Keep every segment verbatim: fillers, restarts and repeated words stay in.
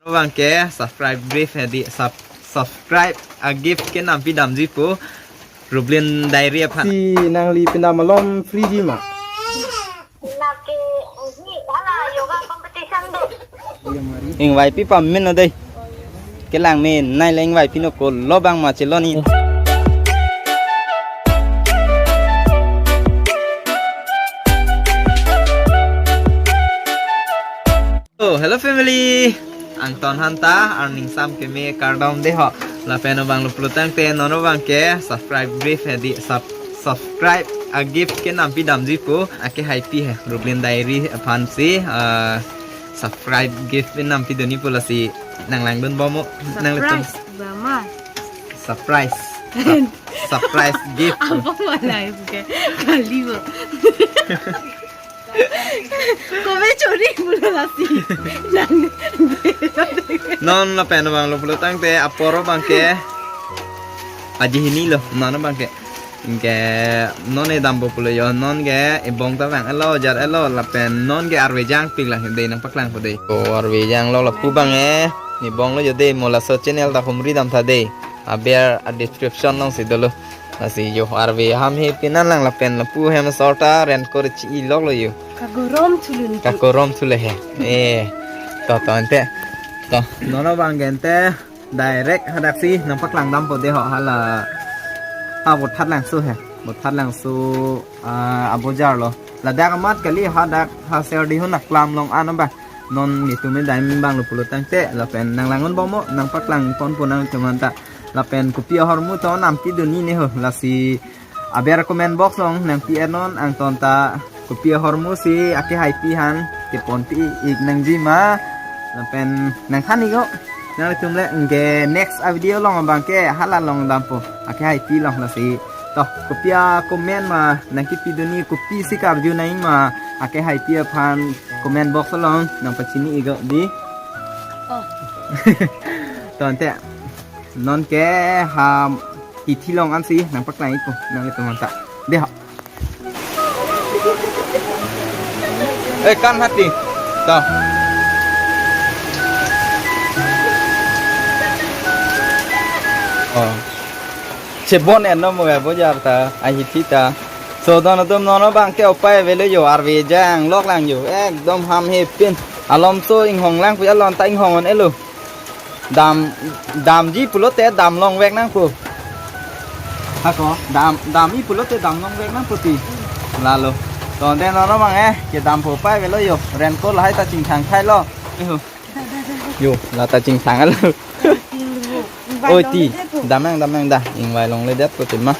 Abang ke subscribe gift hedi, sub-, subscribe a-gift ke nampi damji pu Rublin Diary aphan. Si nangli pinam malom free di ma? Nake, hi, hala yoga competition do. Ingvaipi pame non dei. Kelang me nai le ingvaipi non ko lo abang ma chelo ni. Oh, hello family. Angton hanta, arning sam keme kardom dei ho. Lapen abang lo pulo tangte non abang ke subscribe gift hedi, sub-, subscribe a-gift ke nampi damji pu, ake haipi he, Rublin Diary aphan si, ah, subscribe gift nampi duni pu lasi nanglangdun bom mo, nanglitum. Surprise, bama. Surprise. Sup-, surprise gift. Apa malah itu ke? Kali bo. Kove chori pulo lasi. Nang. Non lapen abang lo pulo tangte apor abang ke aji hini lo, non abang ke. Ke non e dampo pulo yo, non ke ebong ta vang-et lo, jar-et lo, lapen non ke arve jangpik lang dei, nangpaklangpo dei. O arve janglo lapu abang e, ebong lo yo dei, mo laso channel ta humri dam tha dei. Aber a-description along si dolo. Lasi yo arve ham he pinan lang lapen lapu hem asor ta raincoat chi-i lok lo yo. Kagorom thulo ni. Kagorom thulo he. Eh. To, to, ante. To, non abang ke ante direct hadak si nangpaklang dampo dei ho, hala. Ha, Vothatlangso he. Vothatlangso, ah, abojar lo. Ladak amat kali, hadak ha Serdihun aklam along an abang. Non netum me dai abang lo pulo tangte, lapen nanglangdun bom mo, nangpaklang ponpo nangtum anta. Lapen kopi ahormu to nampi duni ne ho, lasi aber comment box along nampi-et non, angton ta kopi ahormu si ake haipi aphan keponpi ik nangji ma, lapen nangthan ik o. Nanglitum le ke next a-video along abang ke hala along dampo, ake haipi along lasi. To, kopi a-comment ma nangkepi duni, kopisi karju nangji ma ake haipi aphan comment box along nangpachini ik o dei. Oh. To ante, non ke ha hithi along an si nangpaklang ikpo nanglitum anta. Dei ho. Eh, kan hati. To. Oh. Chebon-et non mo abojar ta, ahithi ta. So, don atum non abang ke upai avelo yo, arve janglok lang yo. Ekdom ham he pin. Alomso inghong lang pu, alon ta inghong-un-elo. Dam, damji pulote dam longvek nangpo. Hako, dam, dam-i pulote dam longvek nangpo ti. Lalo. To ante non abang e, kedampo upai avelo yo. Raincoat lahai ta chingthang thailo. Eho. Yo, la ta chingthang alo. Oi ti, dam nang, dam nang da. Ingvai longledetpo ti ma.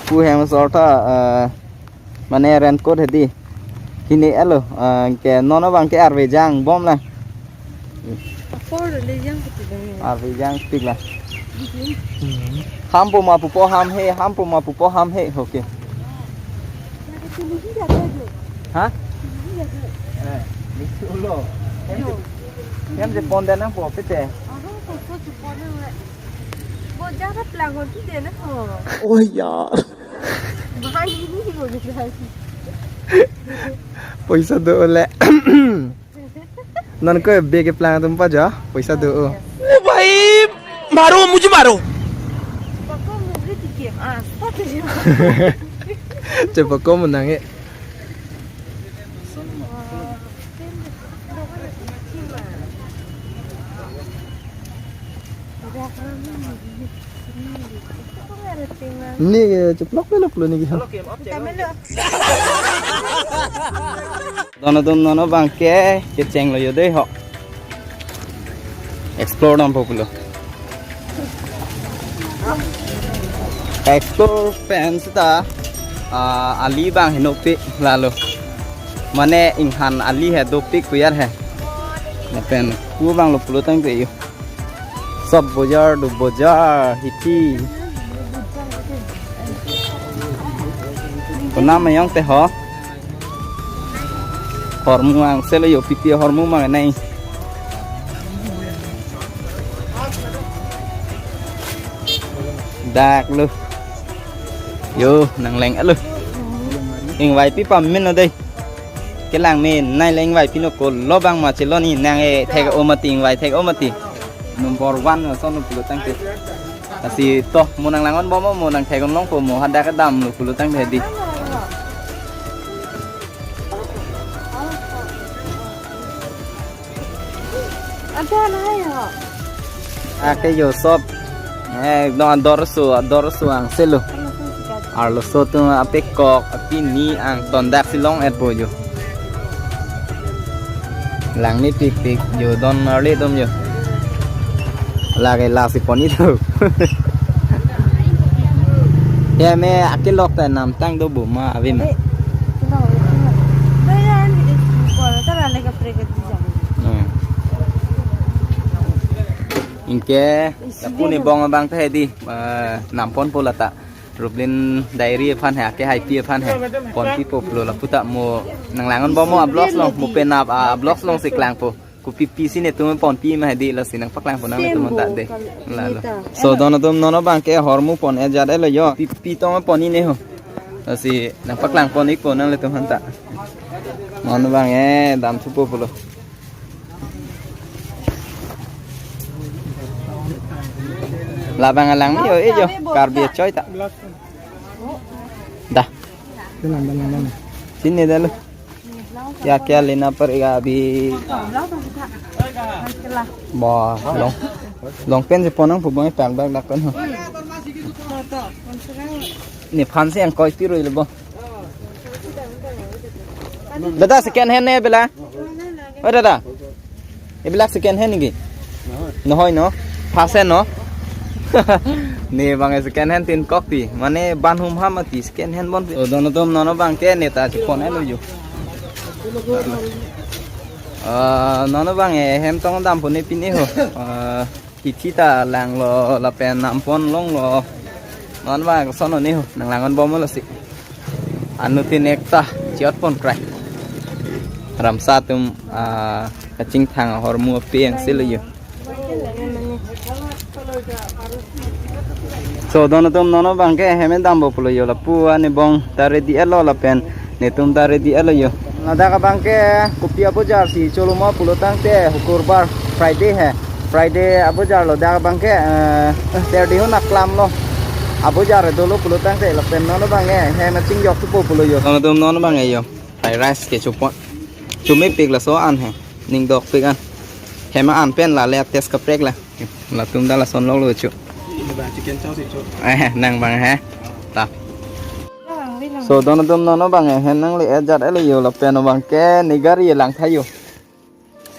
Pu hem asor ta, eh, mane raincoat hedi. Hini alo, eh, ke non abang ke arve jangbom lang. Apor le jang kuti bang. Arve jangpik lang. Hampo ma pupo ham he, hampo ma pupo ham he, okay. Ha? Eh, ni ulo. Yo. Hem je pon de nangpo pete. Aha, ko so chu pon nang le. Bo jara plang ko tu de na ko. Oh yaar. Bahai ni ni ko de. Poisa do le. Non ko bag keplang atum pajo, poisa do. ओ भाई, मारो, मुझे मारो। Pako mo beli tiket. Ah, sepatu ya. Coba ko menang ya. Ni, eh, ceplok le lo pulo ni ki. Tamelo. Don atum non abang ke kechenglo yo dei ho. Explore dampo pulo. Explore pen seta, ah, ali abang henopik lalo. Mane inghan ali he dopik kuyar he. Lapen ku abang lo pulo tangte yo. Sob bojar do, bojar hithi. Konam ayong te ho. Hormu angselo yo, pipi hormu mang nai. Dak lo. Yo, nangleng alo. Ingvaipi pame non dei. Kelang me nai leng vai pino ko lo bang ma chelo ni nang e thek o mati vai thek o mati. Number one lo son pulo tangte. Lasi to mo nang langon bom mo nang thek on longpo mo hadak kedam lo pulo tangte di. Ada na ya. Ake yo sop. Eh, no ador su, ador su ang selo. Arloso atum apekok, apini ang tondak si long-etpo yo. Langni pikpik yo don arle dom yo. Lake lasi pon itu. Ya me akelok ta namtang do bu ma ave ma. Hmm. Anke lapu Nebong abang ta hedi, eh, namponpo lata. Rublin Diary aphan he, ake haipi aphan he. Ponpipo pulo lapu ta mo nang langon bom mo a-vlogs along, mo penap a-vlogs along si klangpo. Kopipi si netum ponpi ma hedi lasi nangpaklangpo nang netum ta de. Lalo. So don atum non abang ke hormu pon-et jat-et lo yo. Pipi tong pon-i ne ho. Lasi nangpaklangpon-ikpo nanglitum aphan ta. Non abang e damthupo pulo. Labang alang yo, eh, yo. Karbi choi ta. Dah. Sini dah lo. Ya kya lena padega abhi? Bo, long. Long pant si ponnang pu bang, pang bag dak pen ho. Nephan si angkoi pi roi le bo. Dada, second hand ne bela? Oh, dada. Ebilak second hand niki? Nohoi no? First hand no? Ne bang second hand tin kok ti. Mane ban hum ham ati second hand bon. Oh, don atum non abang ke neta chipon elo yo. Ah, non abang e hem tong dampo ne pine ho. Ah, Hithi ta langlo lapen nampon longlo. Non abang son oni ho, nang langon bom lo si. Anuttin ekta chiot pon krai. Ramsa atum, ah, kachingthang ahormu ape ang silo yo. So, don atum non abang ke hem dampo pulo yo lapu anebong ta ready-et lo lapen netum ta ready-et lo yo. Ladak abang ke kopi abojar si cholo ma pulo tangte Hukurbar Friday he. Friday abojar lo dak abang ke, eh, Saturday ho naklam lo. Abojar dolo pulo tangte lapen non abang ke hem chingjok thupo pulo yo. Don atum non abang ke yo. Fried rice ke chopon. Chomepik laso an he. Ning dokpik an. Hem an pen la le test kaprek la. Latum ta lason lok lo chu. Ini bang chicken chow si chu. Eh, nang bang he. Ta. So, don atum non abang e, hem nangle-et jat-et lo yo lapen abang ke ne gari lang tha yo.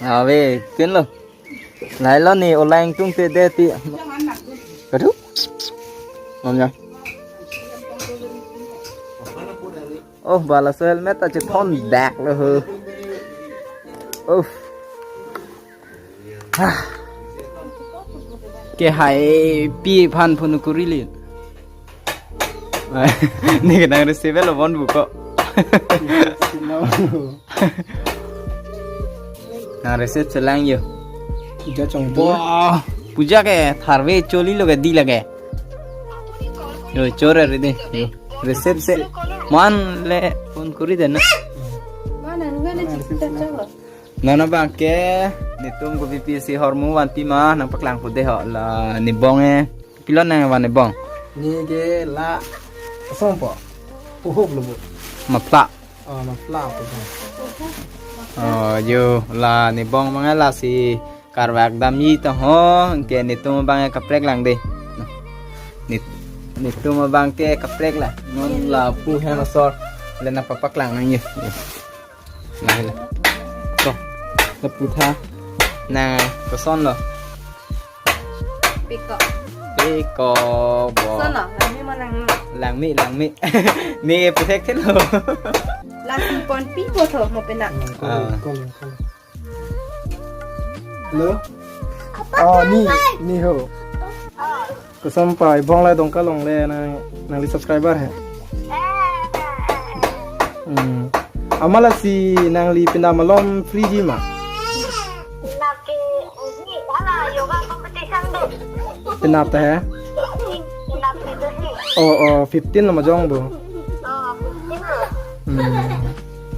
Ave, tin lo. Lai lo ne olang tung te de ti. Kadu. Om ya. Oh, bala so helmet ta chethon dak lo ho. Oh. Ah. Ke haipi aphan phone kori le. Ne ke nang receive lo bon buko. Nang receive chelang yo. Puja chong. Wah, puja ke tharve choli lo ke di lage. Yo, chore re de. Yo. Receive se. Man le phone kori de na. Non abang ke netum kopi pi si hormu vanpi ma nangpaklangpo de ho la nebong e. Pilon nang van nebong. Ne ke la song po. Puhuk lo bu. Mapla. Oh, mapla po. Oh, yo la nebong mangala si karvak damji to ho, ke netum abang ke kaprek lang de. Net-, netum abang ke kaprek la. Non lapu hem asor le nangpapaklang nang yo. Nang lo. To. Lapu tha. Nang koson lo. Piko. Piko bo. Son lo, langmi mo lang. Langmi, langmi. Ne puthek thelo. Lasi ponpipo tho mo pena. Ah. Hello? Oh, ni, ni ho. Koson pa, ibong la Dongka Longle nang, nangli subscriber he. Hmm. Amala si nangli pinda malom free ji ma? Nake, ini, hala, yoga competition do. Pinap ta he? Pinap itu sih. Oh, oh, fifteen nama jong bu. Oh, fifteen lo. Hmm.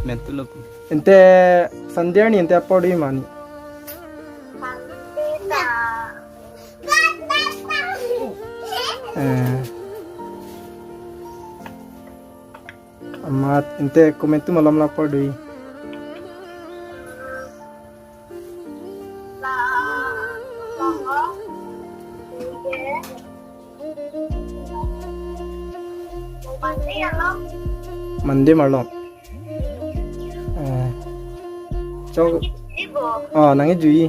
Mentu lo. Ante Sunday arni ante apor do-i ma ni? Eh. Amat ante komantu malom la apor do-i? Monday malom. Eh. Chok. Ibu. Oh, nang ejui.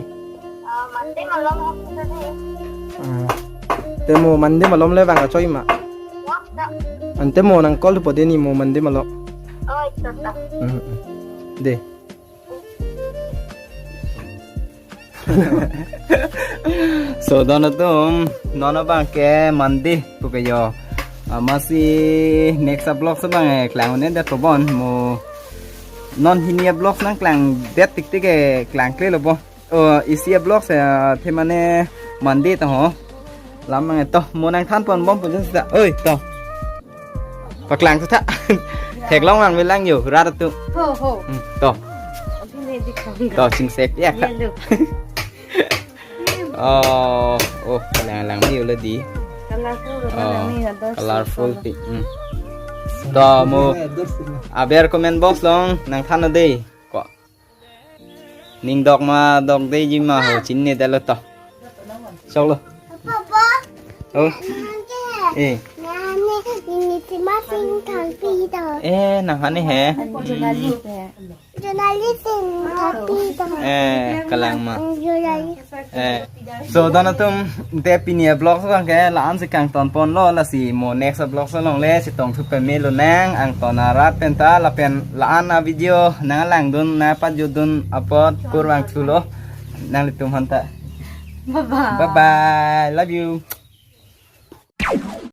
Ah, Monday malom hok tadi. Ah. Te mo Monday malom le bang kachoi ma? Wak ta. Ante mo nang call po dei ni mo Monday malom. Oh, itu ta. Hmm, hmm. De. So, don atum, non abang ke Monday pu ke jo. Amatsi next vlog si bang, eh, klang un-edet po bon mo. Non hini vlog nang klangdet tik tik ke klangkle lo bo. Oh, isi vlog si, eh, the mane Monday ta ho. Lam bang to, mo nangthan pon bom pu jun sita. Oi, to. Paklang thu tha. Theklong lang velang jo, rat atum. Ho, ho. Hmm, to. Abhi nahi dikhunga. To, singsek ya. Ye lo. Oh, oh, lang lang ni ulo di. Colorful, oh, lang ni ada colorful sih, ti. Hmm. To mo aber comment box along nangthan dei. Ko. Ning dok ma dok dei ji ma ho chinine detlo to. Choklo. Papa. Oh. Nang ke. Eh. Nang ni ni si ma sing thang pi to. Eh, nang hani he. Journalist he. Journalist sing thang pi to. Eh, kalang ma. Journalist. Eh. So, don atum, te pini a-vlog so ke la-an si kangton ponlo, lasi mo next a-vlog so along le chetong thu pame lonang, angton arat pen ta lapen la-an a-video nang langdun nang pajutdun apot kurvangthu lo nanglitum aphanta. Bye bye. Bye bye. Love you.